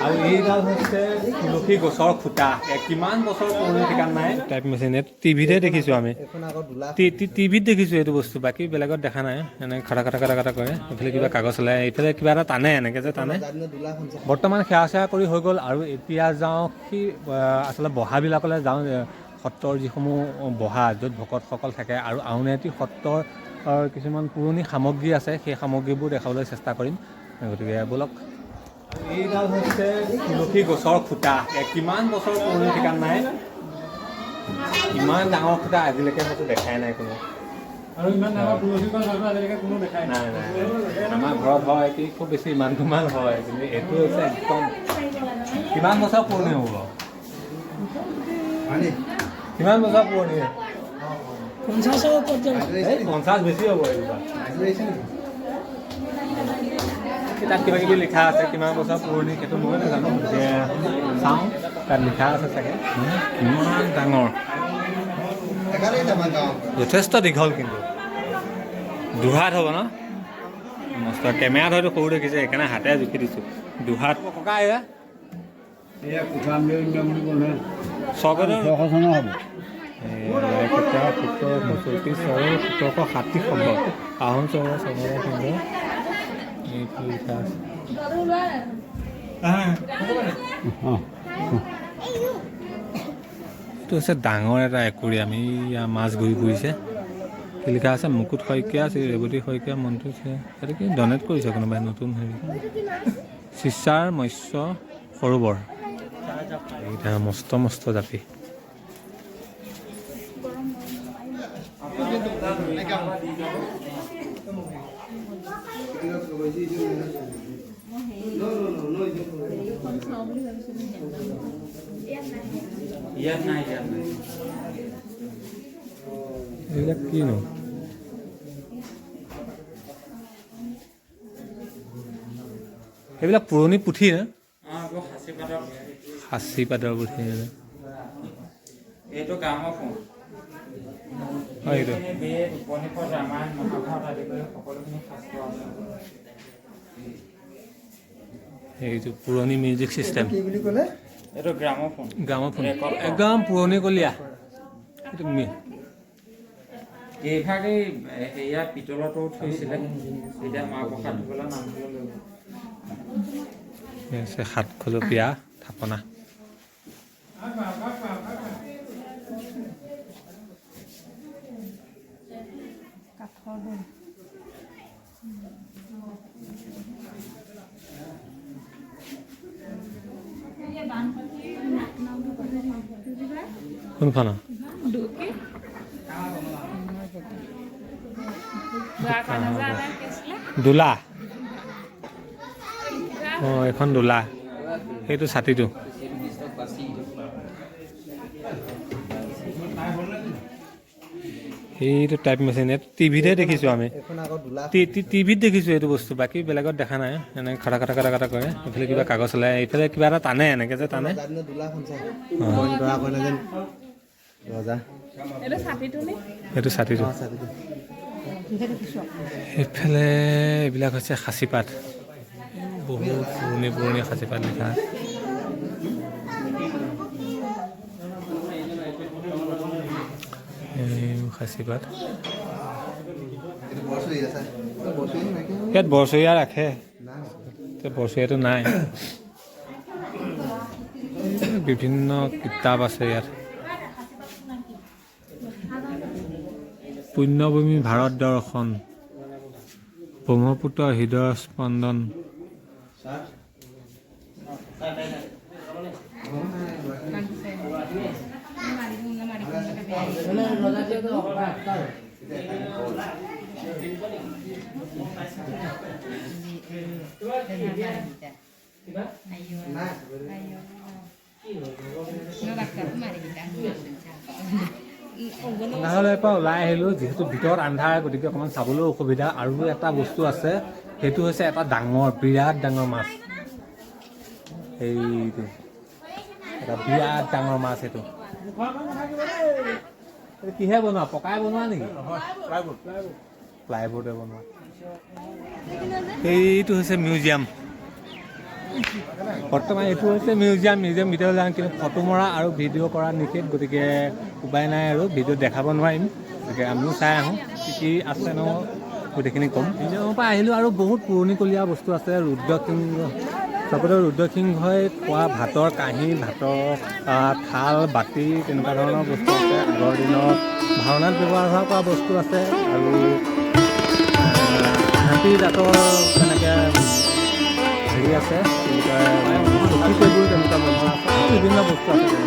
আৰু এইডাল হৈছে তুলসী গছৰ খুঁটা। এ কিমান বছৰ পুৰণি ঠিকান নাই। টাইপ মেচিন, এইটো টিভিতহে দেখিছোঁ আমি। এইখন আকৌ দোলা। টিভিত দেখিছোঁ এইটো বস্তু, বাকী বেলেগত দেখা নাই। এনেকৈ খাটা খাটা খাটা খাটা কৰে, এইফালে কিবা কাগজ ওলাই, এইফালে কিবা এটা টানে, এনেকৈ যে টানে। যাৰ দিনত দোলাখন চাই। বৰ্তমান সেৱা চেৱা কৰি হৈ গ'ল আৰু এতিয়া যাওঁ সি আচলতে বহাবিলাকলৈ যাওঁ। সত্ৰৰ যিসমূহ বহা, য'ত ভকতসকল থাকে, আৰু আউনীআটী সত্ৰৰ কিছুমান পুৰণি সামগ্ৰী আছে, সেই সামগ্ৰীবোৰ দেখাবলৈ চেষ্টা কৰিম। গতিকে ব'লক। এইডাল হৈছে তুলসী গছৰ খুঁটা। এ কিমান বছৰ পুৰণি ঠিকান নাই। ইমান ডাঙৰ খুঁটা আজিলৈকে হয়তো দেখাই নাই কোনো। আৰু ইমান ডাঙৰ তুলসী গছ হয়তো আজিলৈকে কোনো দেখাই নাই নাই নাই। আমাৰ ঘৰত হয় কি খুব বেছি ইমানটোমান হয়, কিন্তু এইটো হৈছে একদম কিমান বছৰ পুৰণি হ'ব? হয়নি? কিমান বছৰ পুৰণি? 50ৰ ওপৰত যাব। এই 50 বেছি হ'ব এইজোপা। আহিছে নেকি? তাত কিবা কিবি লিখা আছে, কিমান বছৰ পুৰণি সেইটো ময়ো নাজানো। গতিকে চাওঁ, তাত লিখা আছে চাগে। কিমান ডাঙৰ! একালেই আমাৰ গাঁৱত। যথেষ্ট দীঘল, কিন্তু দুহাত হ'ব ন মস্ত। কেমেৰাত হয়তো সৰু দেখিছে, সেইকাৰণে হাতে জুখি দিছোঁ, দুহাত ককা। এয়া এয়া কোঠাম্বী বুলি ক'লে। স্বৰ্গদেউ 600 চনৰ হ'ব। 1734 আৰু 1737 সম্ভৱ। আহোম চন্দ্ৰ চন্দ্ৰ সিংহ, এইটো লিখা আছে। অঁ। এইটো হৈছে ডাঙৰ এটা একুৰিয়াম। এইয়া মাছ ঘূৰি ফুৰিছে। কি লিখা আছে? মুকুট শইকীয়া, শ্ৰী ৰেৱতী শইকীয়া, মন্টু। এইটো কি ডনেট কৰিছে কোনোবাই নতুন হেৰি চিচাৰ মৎস্য সৰোবৰ। এইকেইটা মস্ত মস্ত জাপি। ইয়াত নাই, ইয়াত নাই। এইবিলাক কিনো? সেইবিলাক পুৰণি পুথি না? অঁ, এইবোৰ সাঁচি পাতৰ। সাঁচি পাতৰ পুথি। এইটো গ্ৰামোফোন। হয়, এইটো। এইখিনি বেদ, উপনিষদ, ৰামায়ণ, মহাভাৰত আদি কৰি সকলোখিনি শাস্ত্ৰ আছে। এইটো পুৰণি মিউজিক চিষ্টেম। কি বুলি ক'লে? এইটো গ্ৰামোফোন। গ্ৰামোফোন। ৰেকৰ্ড কৰা। একদম পুৰণিকলীয়া এইটো। এইভাগ এই হেৰিয়া পিতলতো থৈছিলে, এতিয়া মাহ প্ৰসাদ দিবলৈ নামঘৰলৈ লৈ গ'ল। এই আছে সাতখলপীয়া থাপনা। কাঠৰ দোল। কোনখন? দোলা। অঁ, এইখন দোলা, সেইটো ছাতিটো। সেইটো টাইপ মেচিন, এইটো টিভিতহে দেখিছোঁ আমি। এইখন আকৌ দোলা। টিভিত দেখিছোঁ এইটো বস্তু, বাকী বেলেগত দেখা নাই। এনেকৈ খাটা খাটা খাটা খাটা কৰে, এইফালে কিবা কাগজ ওলাই, এইফালে কিবা এটা টানে, এনেকৈ যে টানে। যাৰ দিনত দোলাখন চাই দৰা কইনা যেন ৰজা। এইটো ছাতিটো নে? সেইটো ছাতিটো। অঁ, ছাতিটো। এইফালে এইবিলাক হৈছে সাঁচিপাত, বহুত পুৰণি পুৰণি সাঁচিপাত লিখা আছে। এই সাঁচিপাত। এইটো বৰচুৰি আছে, বৰচুৰি নাইকিয়া। ইয়াত বৰচৰীয়া ৰাখে। নাই। এতিয়া বৰচৰীয়াটো নাই। বিভিন্ন কিতাপ আছে ইয়াত। পুণ্যভূমি ভাৰত দৰ্শন, ব্ৰহ্মপুত্ৰ হৃদয় স্পন্দন। সংগ্ৰহালয়ৰ পৰা ওলাই আহিলোঁ। যিহেতু ভিতৰত আন্ধাৰ, গতিকে অকণমান চাবলৈও অসুবিধা। আৰু এটা বস্তু আছে, সেইটো হৈছে এটা ডাঙৰ, বিৰাট ডাঙৰ মাছ। সেইটো এটা বিৰাট ডাঙৰ মাছ। সেইটো এইটো কিহে বনোৱা? পকাই বনোৱা নেকি? প্লাইবোৰ্ডে বনোৱা। সেইটো হৈছে মিউজিয়াম। বৰ্তমান এইটো হৈছে মিউজিয়াম। মিউজিয়াম ভিতৰলৈ যাম, কিন্তু ফটো মৰা আৰু ভিডিঅ' কৰা নিষেধ। গতিকে উপায় নাই আৰু, ভিডিঅ' দেখাব নোৱাৰিম। গতিকে আমিও চাই আহোঁ কি কি আছে ন, গোটেইখিনি ক'ম। মিউজিয়ামৰ পৰা আহিলোঁ আৰু বহুত পুৰণিকলীয়া বস্তু আছে। ৰুদ্ৰসিংহ, স্বৰ্গদেউ ৰুদ্ৰসিংহই খোৱা ভাতৰ কাঁহী, ভাতৰ থাল, বাতি, তেনেকুৱা ধৰণৰ বস্তু আছে। আগৰ দিনৰ ভাওনাত ব্যৱহাৰ হোৱা কৰা বস্তু আছে আৰু হাতী দাঁতৰ তেনেকৈ হেৰি আছে, কি বুলি কয়, চকী টেবুল তেনেকুৱা বনোৱা আছে আৰু বিভিন্ন বস্তু আছে।